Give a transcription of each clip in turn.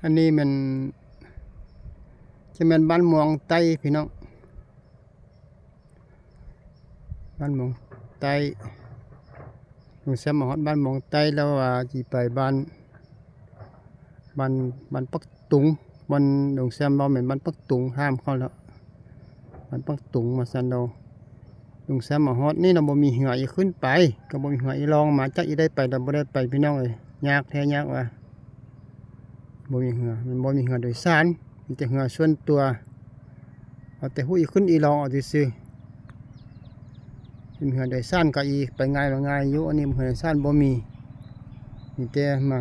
ອັນນີ້ແມ່ນ ຈະແມ່ນບ້ານມ່ວງໃຕ້ພີ່ນ້ອງ ບ້ານມ່ວງໃຕ້. ລຸງແຊມມາຮອດບ້ານມ່ວງໃຕ້ແລ້ວວ່າຊິໄປບ້ານ ບ້ານ ບ້ານປັກຕຸງ ບ່ອນລຸງແຊມເວົ້າແມ່ນບ້ານປັກຕຸງ ຂ້າມເຂົ້າແລ້ວ ບ້ານປັກຕຸງວ່າຊັ້ນເນາະ. ລຸງແຊມມາຮອດນີ້ລະບໍ່ມີເຮືອອີກຂຶ້ນໄປ ກໍບໍ່ມີເຮືອອີກລ່ອງມາ ຈັກອີໄດ້ໄປລະບໍ່ໄດ້ໄປພີ່ນ້ອງເອີຍ. ຍາກແທ້ຍາກວ່າ ບໍ່ມີເຮືອ ມັນບໍ່ມີເຮືອໂດຍສານ ມີແຕ່ເຮືອສ່ວນຕົວ ເອົາແຕ່ຫຸ້ຍຂຶ້ນອີລ່ອງເອົາຊື່ໆ. ເປັນເຮືອໂດຍສານກໍອີໄປງ່າຍມາງ່າຍຢູ່ ອັນນີ້ເຮືອໂດຍສານບໍ່ມີ ມີແຕ່ມາ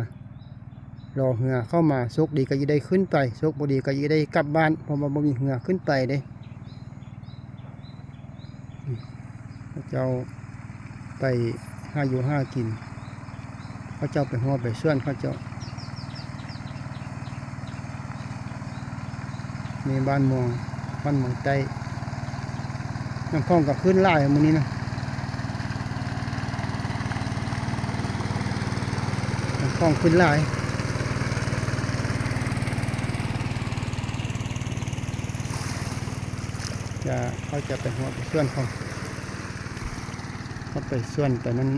ລໍເຮືອເຂົ້າມາ ໂຊກດີກໍອີໄດ້ຂຶ້ນໄປ ໂຊກບໍ່ດີກໍອີໄດ້ກັບບ້ານ ເພາະວ່າບໍ່ມີເຮືອຂຶ້ນໄປເດ້. ເຂົາເຈົ້າໄປຫາຢູ່ຫາກິນ ເຂົາເຈົ້າໄປຮົ້ວໄປສວນເຂົາເຈົ້າ. ນີ້ບ້ານມ່ວງ ບ້ານມ່ວງໃຕ້ ນ້ຳຂອງກໍຂຶ້ນຫຼາຍມື້ນີ້ນະ ນ້ຳຂອງຂຶ້ນຫຼາຍ. ຈະ ເຂົາຈະໄປຮົ້ວໄປສວນເຂົາ ເຂົາໄປສວນໄປນັ້ນ.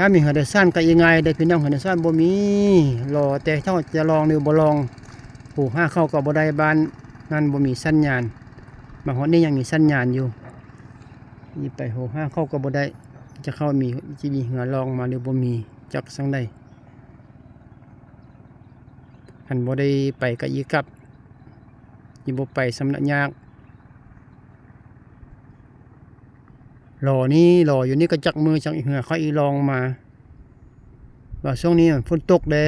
ຖ້າມີເຮືອໂດຍສານກໍອີ່ງ່າຍເດ້ພີ່ນ້ອງ ເຮືອໂດຍສານບໍ່ມີ ລໍແຕ່ເຈົ້າຈະລ່ອງຫຼືບໍ່ລ່ອງ ໂທຫາເຂົາກໍບໍ່ໄດ້ ບ້ານນັ້ນບໍ່ມີສັນຍານ ມາຮອດນີ້ຍັງມີສັນຍານຢູ່ ຊິໄປໂທຫາເຂົາກໍບໍ່ໄດ້ ຈະເຂົາມີ ຊິມີເຮືອລ່ອງມາຫຼືບໍ່ມີ ຈັກຈັ່ງໃດ. ຄັນບໍ່ໄດ້ໄປກໍອີ່ກັບ ອີ່ບໍ່ໄປສ່ຳນະຍາກ. ລໍນີ້ລໍຢູ່ນີ້ກໍຈັກມື້ຈັ່ງເຮືອເຂົາອີ່ລ່ອງມາ ວ່າຊ່ວງນີ້ມັນຝົນຕົກແດ່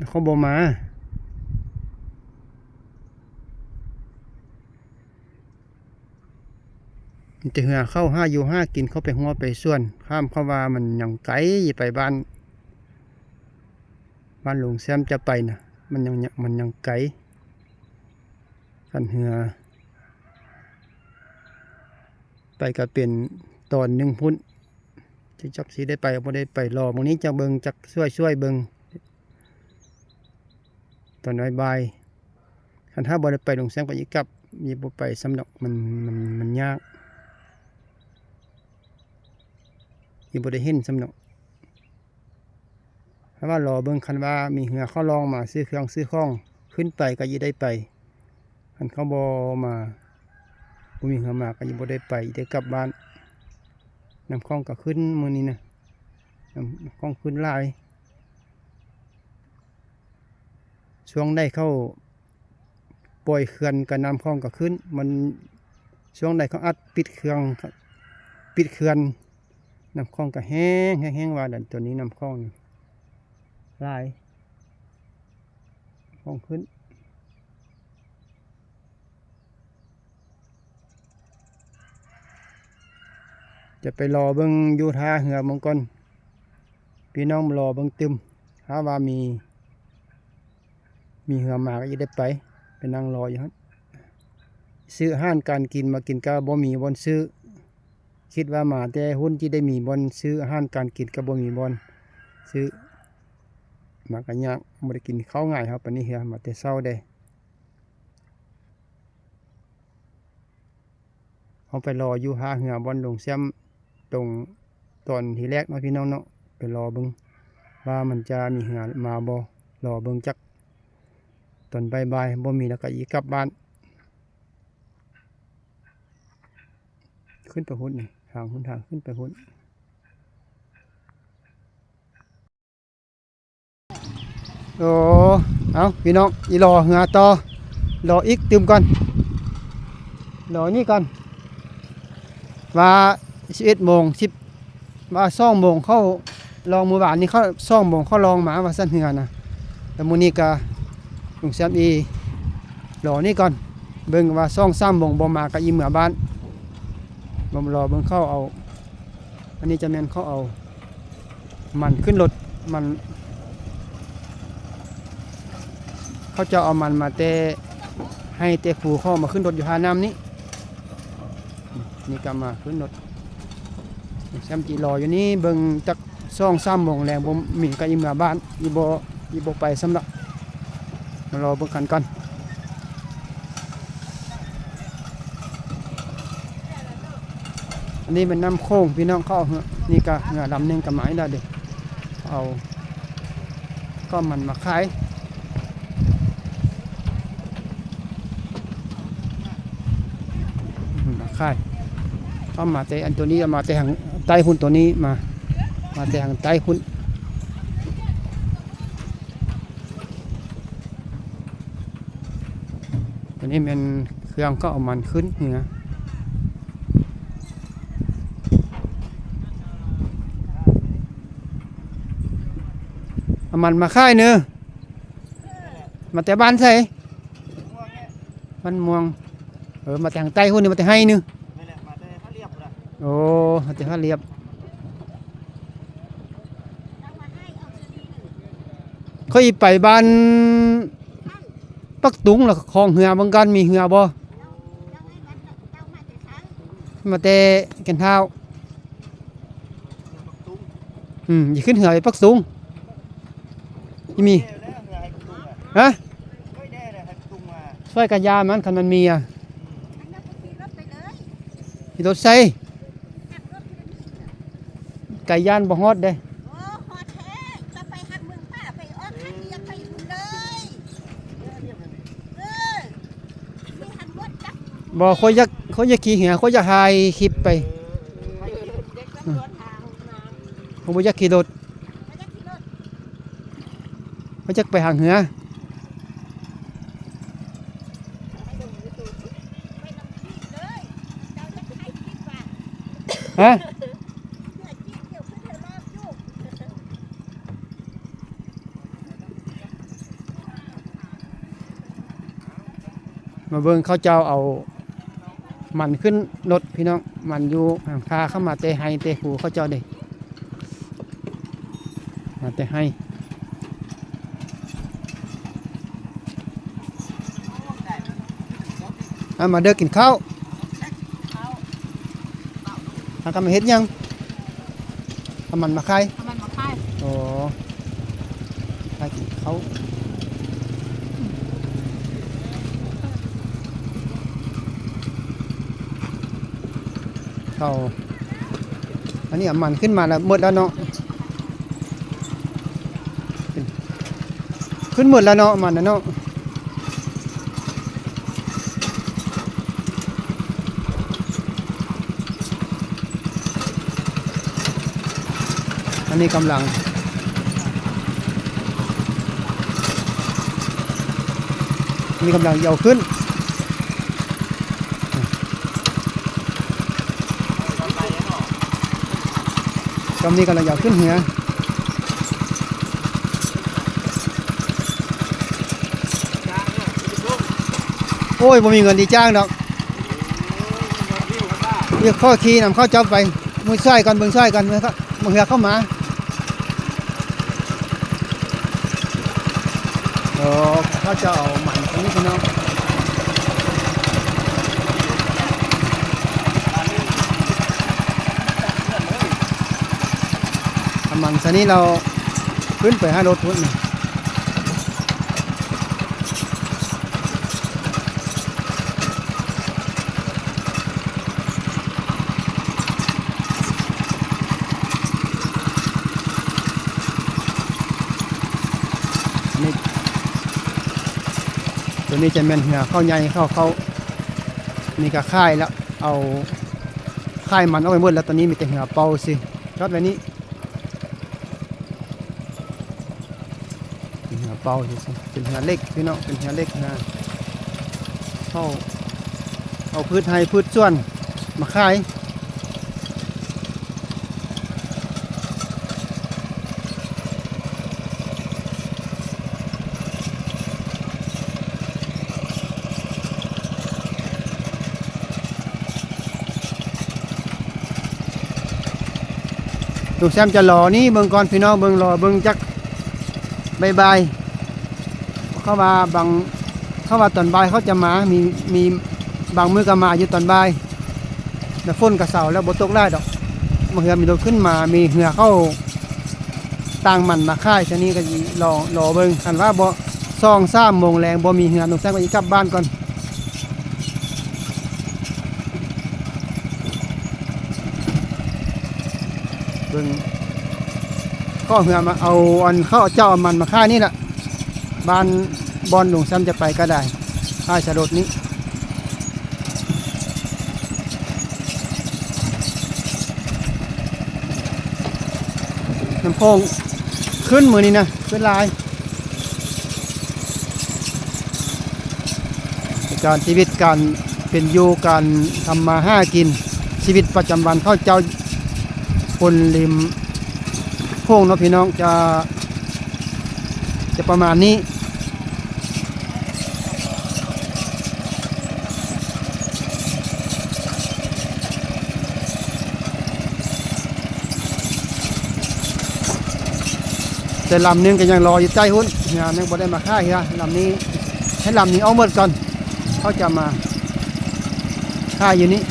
ເຂົາບໍ່ມາ. ມີແຕ່ເຮືອເຂົາຫາຢູ່ຫາກິນ ເຂົາໄປຮົ້ວໄປສວນ ຂ້າມເຂົາວ່າມັນຍັງໄກ ໄປບ້ານ ບ້ານລຸງແຊມຈະໄປນະ ມັນຍັງ ມັນຍັງໄກ ຄັນເຮືອໄປກໍເປັນຕອນໜຶ່ງພຸ້ນ ຈັກ ຈັກຊິໄດ້ໄປບໍ່ໄດ້ໄປ ລໍມື້ນີ້ຈັກເບິ່ງ ຈັກຊ່ວຍໆເບິ່ງ ຕອນບ່າຍໆ ຄັນຖ້າບໍ່ໄດ້ໄປ ລຸງແຊມກໍອີ່ກັບ ອີ່ບໍ່ໄປຊ້ຳດອກ ມັນ ມັນ ມັນຍາກ ອີ່ບໍ່ໄດ້ເຫັນຊ້ຳດອກ. ຖ້າວ່າລໍເບິ່ງ ຄັນວ່າມີເຮືອເຂົາລ່ອງມາຊື້ເຄື່ອງຊື້ຂອງຂຶ້ນໄປ ກໍອີ່ໄດ້ໄປ ຄັນເຂົາບໍ່ມາ ບໍ່ມີເຮືອມາ ກໍອີ່ບໍ່ໄດ້ໄປ ອີ່ໄດ້ກັບບ້ານ. ນ້ຳຂອງກໍຂຶ້ນມື້ນີ້ນະ ນ້ຳຂອງຂຶ້ນຫຼາຍ ຊ່ວງໃດເຂົາປ່ອຍເຂື່ອນກໍນ້ຳຂອງກໍຂຶ້ນ ມັນ ຊ່ວງໃດເຂົາອັດປິດເຂື່ອນ ປິດເຂື່ອນ ນ້ຳຂອງກໍແຮງ ແຮງ ແຮງວ່າ ດຽວນີ້ນ້ຳຂອງນີ້ຫຼາຍ ຂອງຂຶ້ນ. ຈະໄປລໍເບິ່ງຢູ່ທ່າເຮືອເບິ່ງກ່ອນ ພີ່ນ້ອງລໍເບິ່ງຕື່ມ ຖ້າວ່າມີ ມີເຮືອມາກໍຈະໄດ້ໄປ ໄປນັ່ງລໍຢູ່ຫັ້ນ. ຊື້ອາຫານການກິນມາກິນກໍບໍ່ມີບ່ອນຊື້ ຄິດວ່າມາແຕ່ພຸ້ນຊິໄດ້ມີບ່ອນຊື້ອາຫານການກິນ ກໍບໍ່ມີບ່ອນຊື້ ມາກໍຍາກ ບໍ່ໄດ້ກິນເຂົ້າງາຍ ເຮົາໄປນີ້ເຮືອ ມາແຕ່ເຊົ້າເດ້. ເຮົາໄປລໍຢູ່ທ່າເຮືອບ່ອນລຸງແຊມ ຕົງຕອນທີແລກເນາະ ພີ່ນ້ອງເນາະ ໄປລໍເບິ່ງວ່າມັນຈະມີເຮືອມາບໍ່ ລໍເບິ່ງຈັກຕອນບ່າຍໆ ບໍ່ມີແລ້ວກໍອີ່ກັບບ້ານ. ຂຶ້ນໄປພຸ້ນນີ້ ທາງຫົນທາງຂຶ້ນໄປພຸ້ນ. ໂອ້ ເອົາ ພີ່ນ້ອງ ອີ່ລໍເຮືອຕໍ່ ລໍອີກຕື່ມກ່ອນ ລໍນີ້ກ່ອນ ວ່າສິບເອັດໂມງ ສິບ ວ່າສອງໂມງເຂົາລ່ອງ ມື້ວານນີ້ເຂົາ ສອງໂມງເຂົາລ່ອງມາວ່າຊັ້ນເຮືອນະ. ແລ້ວມື້ນີ້ກະລຸງແຊມອີ່ລໍນີ້ກ່ອນ ເບິ່ງວ່າສອງສາມໂມງບໍ່ມາກະອີ່ເມືອບ້ານ ລໍເບິ່ງເຂົາເອົາ ອັນນີ້ຈະແມ່ນເຂົາເອົາມັນຂຶ້ນລົດ ມັນ ເຂົາເຈົ້າເອົາມັນມາແຕ່ໄຮ່ແຕ່ພູ ເຂົາເອົາມາຂຶ້ນລົດຢູ່ທ່ານ້ຳນີ້ ນີ້ກໍມາຂຶ້ນລົດ ແຊມຈີລໍຢູ່ນີ້ເບິ່ງຈັກສອງສາມໂມງແລງ ບໍ່ມີກະອີເມືອບ້ານ ອີບໍ່ ອີບໍ່ໄປຊ້ຳລະ ມາລໍເບິ່ງກັນກ່ອນ. ອັນນີ້ແມ່ນນ້ຳໂຂງພີ່ນ້ອງ ເຂົາເອົາເຮືອ ນີ້ກະເຮືອລຳໜຶ່ງກະມາອີກແລ້ວເດ້ ເອົາເຂົ້າມັນມາຂາຍ. ມາຂາຍ ເຂົ້າມາແຕ່ອັນໂຕນີ້ ເອົາມາແຕ່ທາງໃຕ້ພຸ້ນ ໂຕນີ້ມາ ມາແຕ່ທາງໃຕ້ພຸ້ນ. ໂຕນີ້ແມ່ນເຄື່ອງເຂົາເອົາມັນຂຶ້ນເຮືອ ເອົາມັນມາຂາຍເນີ. ມາແຕ່ບ້ານໃສ? ບ້ານມ່ວງ. ເອີ ມາແຕ່ທາງໃຕ້ພຸ້ນນີ້ ມາແຕ່ໄຮ່ນີ້. ໂອ້ ມາແຕ່ທ່າລຽບ. ຂ້ອຍໄປບ້ານປັກຕຸງ ລະຄອງເຮືອເບິ່ງກ່ອນ ມີເຮືອບໍ່? ມາແຕ່ແກ່ນທ້າວ. ອືມ ຊິຂຶ້ນເຮືອໄປປັກຕຸງ. ຊິມີ ຮະ? ຊ່ອຍກັນຢາມັນ ຄັນມັນມີອະ. ຂີ່ລົດໃສ? ໄກ ຢ້ານບໍ່ຮອດເດ້. ບໍ່ ຂ້ອຍຢາກ ຂ້ອຍຢາກຂີ່ເຮືອ ຂ້ອຍຢາກຖ່າຍຄລິບໄປ. ຂ້ອຍບໍ່ຢາກຂີ່ລົດ ຂ້ອຍຢາກໄປຫາເຮືອ. ຮະ? ມາເບິ່ງເຂົາເຈົ້າເອົາມັນຂຶ້ນລົດພີ່ນ້ອງ ມັນຢູ່ຫາງຄາ ເຂົ້າມາແຕ່ໄຮ່ແຕ່ພູເຂົາເຈົ້າເດ້ ມາແຕ່ໄຮ່. ອາ ມາເດີ ກິນເຂົ້າ. ພາກັນມາເຮັດຫຍັງ? ເອົາມັນມາຂາຍ? ເອົາມັນມາຂາຍ. ອໍ ພາກິນເຂົ້າ ເຂົ້າ. ອັນນີ້ເອົາມັນຂຶ້ນມາແລ້ວ ໝົດແລ້ວເນາະ. ຂຶ້ນໝົດແລ້ວເນາະ ມັນນະເນາະ. ອັນນີ້ກຳລັງ ນີ້ກຳລັງເອົາຂຶ້ນ. ກຳນີ້ກຳລັງຢາກຂຶ້ນເຮືອ. ໂອ້ຍ ບໍ່ມີເງິນຊິຈ້າງດອກ. ວຽກພໍຂີ່ນຳເຂົາເຈົ້າໄປ. ມື້ຊ່ວຍກ່ອນ ເບິ່ງຊ່ວຍກ່ອນ ເບິ່ງເຮືອເຂົ້າມາ. ໂອ້ ເຂົາເຈົ້າເອົາມັນອັນນີ້ພີ່ນ້ອງ ເອົາມັນຊະນີ້ ລາວຂຶ້ນໄປຫາລົດພຸ້ນ. ນີ້ ໂຕນີ້ຈະແມ່ນເຮືອເຂົ້າໃຫຍ່ ເຂົ້າ ເຂົ້າ ນີ້ກະຂາຍແລ້ວ ເອົາ ຂາຍມັນອອກໄປໝົດແລ້ວ ຕອນນີ້ມີແຕ່ເຮືອເປົ່າຊື່ ຈອດໄວ້ນີ້. ເຮືອເປົ່າຊື່ໆ ເປັນເຮືອເຫຼັກພີ່ນ້ອງ ເປັນເຮືອເຫຼັກນະ ເຂົາເອົາພືດໄຮ່ພືດສວນມາຂາຍ. ລຸງແຊມຈະລໍນີ້ເບິ່ງກ່ອນພີ່ນ້ອງ ເບິ່ງ ລໍເບິ່ງຈັກບ່າຍໆ ເຂົາວ່າບາງ ເຂົາວ່າຕອນບ່າຍເຂົາຈະມາ ມີ ມີບາງມື້ກໍມາຢູ່ຕອນບ່າຍ ແລ້ວຝົນກໍເຊົາແລ້ວ ບໍ່ຕົກຫຼາຍດອກ. ເຮືອມີລົດຂຶ້ນມາ ມີເຮືອເຂົ້າຕ່າງມັນມາຂາຍຊະນີ້ ກໍຊິລໍ ລໍເບິ່ງ. ຄັນວ່າບໍ່ ສອງສາມໂມງແລງບໍ່ມີເຮືອ ລຸງແຊມກໍຊິກັບບ້ານກ່ອນ. ເບິ່ງ ຂໍເຮືອມາເອົາອັນ ເຂົາເຈົ້າເອົາມັນມາຂາຍນີ້ລະ ບ້ານ ບ່ອນລຸງແຊມຈະໄປກໍໄດ້ ຂາຍສະລົດນີ້. ນ້ຳໂຂງຂຶ້ນມື້ນີ້ນະ ຂຶ້ນຫຼາຍ. ໃນການ ຊີວິດການເປັນຢູ່ ການທຳມາຫາກິນ ຊີວິດປະຈຳວັນເຂົາເຈົ້າຄົນລິມໂຂງເນາະພີ່ນ້ອງ ຈະ ຈະປະມານນີ້. ແຕ່ລຳໜຶ່ງກໍຍັງລໍຢູ່ໃຕ້ພຸ້ນ ເຮືອຍັງບໍ່ໄດ້ມາຂາຍເຮືອລຳນີ້ ໃຫ້ລຳນີ້ອອກໝົດກ່ອນ ເຂົາຈະມາຂາຍຢູ່ນີ້.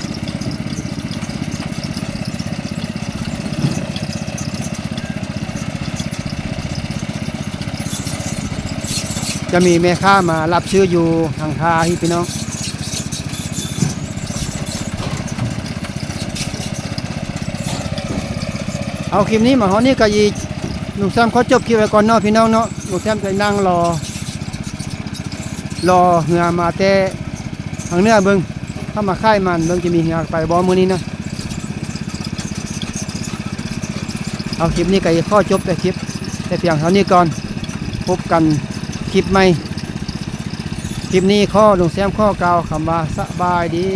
ຈະມີແມ່ຄ້າມາຮັບຊື້ຢູ່ທາງທ່າອີກ ພີ່ນ້ອງ. ເອົາ ຄລິບນີ້ມາຮອດນີ້ກໍອີກ ລຸງແຊມຂໍຈົບຄລິບໄວ້ກ່ອນເນາະ ພີ່ນ້ອງເນາະ. ລຸງແຊມຈະນັ່ງລໍ ລໍເຮືອມາແຕ່ທາງເໜືອເບິ່ງ ເຂົ້າມາຂາຍມັນເບິ່ງ ຈະມີເຮືອໄປບໍ່ມື້ນີ້ນະ. ເອົາ ຄລິບນີ້ກໍຂໍຈົບແຕ່ຄລິບ ແຕ່ພຽງເທົ່ານີ້ກ່ອນ. ພົບກັນຄລິບໃໝ່. ຄລິບນີ້ຂໍ ລຸງແຊມຂໍກ່າວຄຳວ່າສະບາຍດີ.